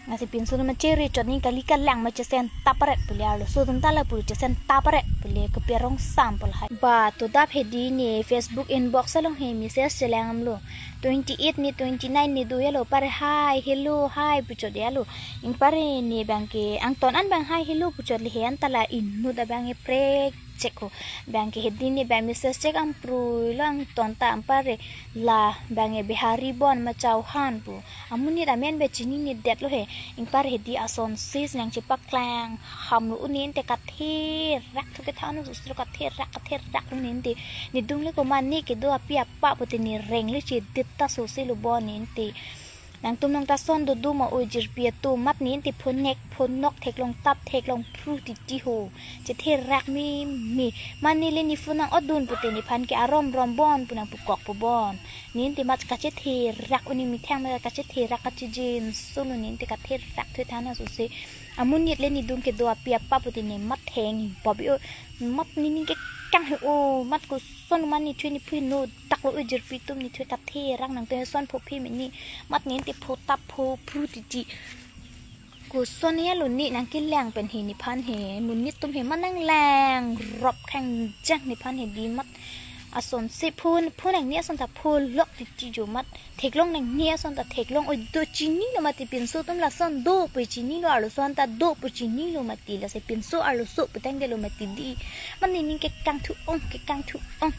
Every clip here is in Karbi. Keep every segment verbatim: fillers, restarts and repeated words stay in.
Lasi pinso atum ma cheri chot, ne kali kalang ma chesen tapret pule, arloso atum ta lapu chesen tapret pule, kopi arong sam pu lahai. Ba to dap hedi ne Facebook inbox along he message chelang damlo. Twenty eight ne twenty nine ne do yalo, pare hi hello hi puchot yalo. Ingpare ne bang ke angton an bang hi hello puchot le he, anta la inut abang e prek chek ho. Bang ke hedi ne bang message chek amprui lo angton ta, ampare la bang e Bihari bon ma Chauhan pu. Amonit amen be chininedetlo he. Ingpar hedi asonsi nangchepaklang hamlo, uninte katherak thu kethan, susro katherak, katherak uninte. Nedung le komat ne kedo api apa pute ne reng le chedit ta sosi lo bon ninte. Nangtum nang ta son dodo ma oi jirpi atum, mat ninte phonek phonok theklong tap theklong phru titi ho. Chetherak meme. Mane le ne phone nang-otdun pute nephan ke arom rom bon pu nangpukok pu bon. Ninte mat kachetherak, uni methang mat kachetherak kachejin solo ninte katherak thu than asosi. Amonit le nedung kedo api apa pute ne mat theng bobi o, mat nening kekang he o, mat koson mane thu ne phui no taklo oi jirpi atum ne thu katherak nang te son pho phi mene, mat ninte pho tap pho phru titi. Koson yalo ne nangkelang pen he nephan he, monit atum he ma nanglang rop khangjang nephan hedi mat. Asonsi phone, phone nangne ason ta pholok titi jo mat. Theklong nangne ason ta theklong, oi do chinilo mati pinso atum lason do pu chinilo, arloso anta do pu chinilo mati, lasi pinso arloso putangdetlo mati di. Mane nening kekang thu ong, kekang thu ong.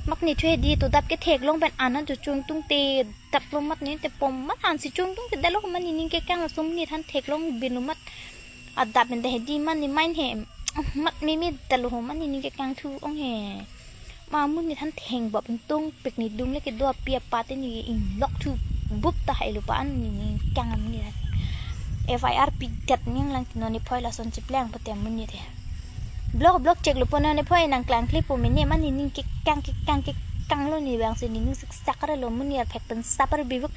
Mat ne thu hedi to dap ke theklong pen anan cho chungtung te dap lo, mat ninte pom mat ansi chungtung te dalo, mane nening kekang laso amonit aphan theklong bin lo mat. Adap pen ta hedi mane main he. Mat meme dalo ho, mane nening kekang thu ong he. Ma amonit aphan theng bop ingtung pik, nedung le kedo api apa te ne inglok thu bup ta hailo pa an nening kekang amonit aphan. F I R pidet ninglang ti non nephoi lason chiplang pute amonit he. Blok blok cheklo po non nephoi nangklangkle po mene, mane nening kekang kekang kekang lo ne bang si nening siksak arlo amonit aphek pen sap ar bivuk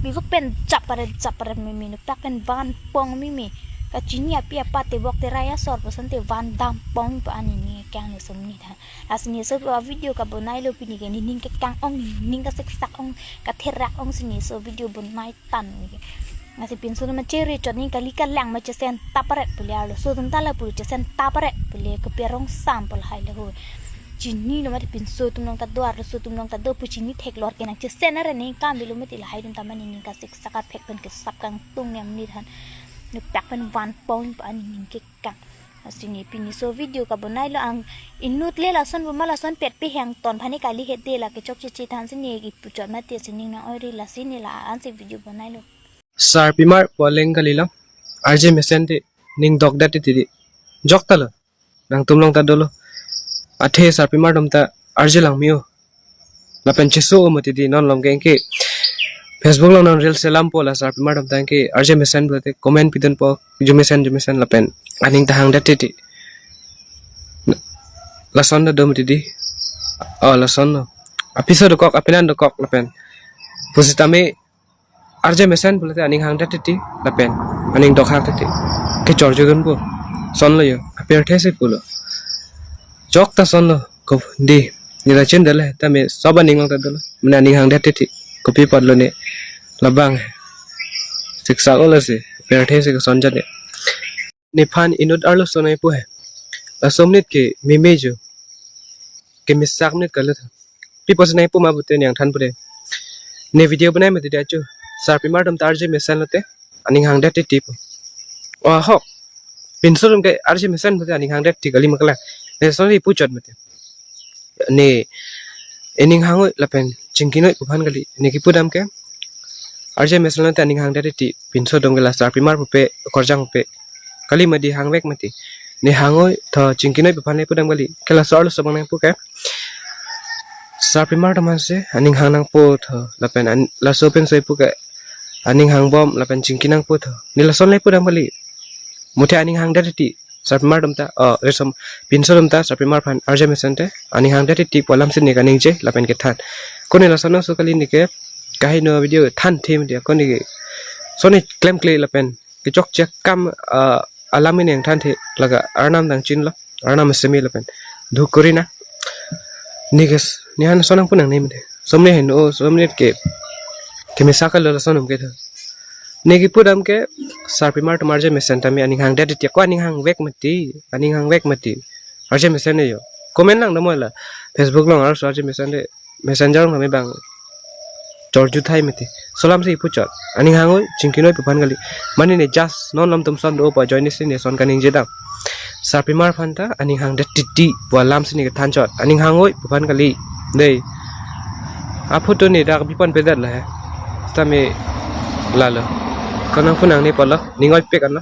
bivuk pen chap ar chap ar meme, noktak pen van pong meme. Kachini api apa te bok te raya sor puson te van dam pong pa an nening kekang ne aso amonit aphan. Lasi ne so video kabonai lo pini ke, nening kekang ong, nening kasiksak ong, katherak ong si ne so video bonai tang ne ke. Lasi pinso atum ma cheri chot, ne kali kalang ma chesen tapret pule, arloso atum ta lapu chesen tapret pule, kopi arong sam pu lahai le ho. Chinilo mati pinso atum along ta do, arloso atum along ta do pu chini theklor ke nangchesen are ne kam bilo mati, lahai atum ta mane nening kasiksak aphek pen kesap kangtung ne amonit aphan. Noktak pen van pong pa an nening kekang. Lasi ne pini so video kabonai lo, ang inut le lason buma lason pet pe hang ton phane kali hede la kechok cheche than si ne kipu chot mati si ning nang-oi ri, lasi ne la ansi video bonai lo. Sarpimar pu aleng kali lo. R J Mesen te ning dokdet titi di. Jokta lo. Nangtum along ta dolo. Athe sarpimar atum ta R J lang me-o. Lapen cheso-o mati di, non lom ke anke Facebook along non reels selam po, la sarpimar atum ta anke R J Mesen pulote comment pidun po, Jumesen, Jumesen lapen aning ta hangdet titi. Lason ta do mati di. Oh, lason lo. Apiso dokok, apenan dokok lapen pusitame R J Mesen pulote aning hangdet titi lapen aning dokhak titi. Kechor jodun po. Son lo yo. Apirthe si pulo. Jokta son lo. Ko di. Ne la chindet le. Tame sob aning along ta dolo. Mane aning hangdet titi. Kopi apotlo ne. Labang. Siksak-o lasi. Apirthe si koson jat ne. Nephan inut arloso nangpu he. Laso amonit ke meme jo. Kemesak amonit kalut. Pi pusi nangpu ma pute ne nangthan pute. Ne video bonai mati di achu. Sarpimar atum ta R J Mesen lote aning hangdet titi pu. Oh, ahok. Pinso atum ke R J Mesen pute aning hangdet titi kali ma kala. Ne son le pu chot mati. Ne aning hang-oi lapen chingki noi pu aphan kali. Ne kipu dam ke R J Mesen lote aning hangdet titi, pinso atum ke la sarpimar pupe, korjang pupe. Kali mati, hangvek mati. Ne hang-oi tho chingki noi pu aphan le pu dam kali. Ke laso arloso abang nangpu ke sarpimar atum aphan si aning hang nangpo tho lapen an, laso pinso pu ke aning hangbom lapen chingki nangpo tho. Ne lason le pu dam kali. Muthe aning hangdet titi. Sarpimar atum ta, oh, resom, pinso atum ta sarpimar aphan R J Mesen te aning hangdet titi pu alam si ne kaningje lapen kethan. Kone lason aso kali ne ke kaheno video than the media, kone ke son ne klemkle lapen kechokche akam, ah, alam ne nangthan the, laga Arnam dang chin lo, Arnam semi lapen Dhukurina. Ne ke s-, nephan son nangpu nangne mati. Som ne heno, som ne ke. Kemesak lo lason atum ke tho. Ne kipu dam ke sarpimar atum arje mesen tame aning hangdet titi, ko aning hangvek mati, aning hangvek mati. Arje mesen ne yo. Comment lang dam la. Facebook along arso arje mesen de, Messenger along tame bang chorju thai mati. Solam si puchot. Aning hangoi, chingkinoi pu aphan kali. Mane ne just non lam atum ason do pa join si ne ason kaningje dam. Sarpimar aphan ta aning hangdet titi pu alam si ne kethan chot. Aning hangoi pu aphan kali. Dei. Aphoto ne dak bipan pedet la he. Tame lalo. Kanang phunang ne polo. Ning oipik anlo.